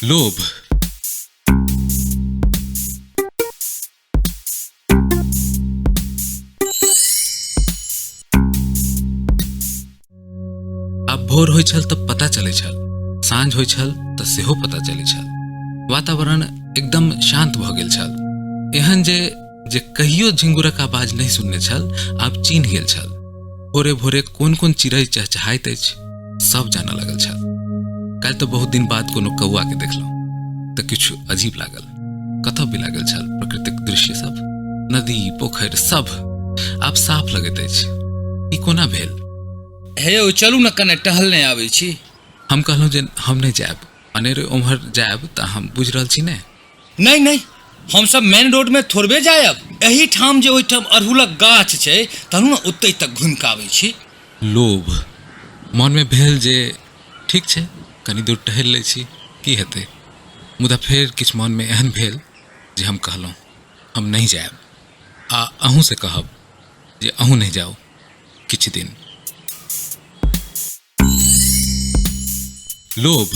लोभ। आब भोर होइ छल तऽ पता चलै छल, साँझ होइ छल तऽ सेहो पता चलै छल। वातावरण एकदम शांत भऽ गेल छल, एहन जे जे कहियो झिंगुरक आवाज नहि सुनने छल आब चिन्ह गेल छल। भोरे भोरे कोन कोन चिड़ै चहचहाइत अछि सब जानऽ लागल छल। काल्हि तऽ बहुत दिन बाद कोनो कौआ के देखलहुँ तऽ किछु अजीब लागल। कतऽ बिला गेल छल प्रकृतिक दृश्य सब, नदी पोखरि सब आब साफ लगैत अछि। ई कोना भेल? हे यौ, चलू ने कने टहलने आबै छी। हम कहलहुँ जे हम नहि जायब, अनेरे ओम्हर जायब तऽ हम बुझि रहल छी ने। नहि नहि, हमसब मेन रोड में थोड़बे जायब, एही ठाम जे ओहिठाम अड़हुलक गाछ छै तहन ने ओतहि तक घुमि कऽ आबै छी। लोभ मनमे भेल जे ठीक छै, कनी दूर टहलि लै छी, की हेतै। मुदा फेर किछु मनमे एहन भेल जे हम कहलहुँ हम नहि जायब, आ अहूँसँ कहब जे अहूँ नहि जाउ किछु दिन। लोभ।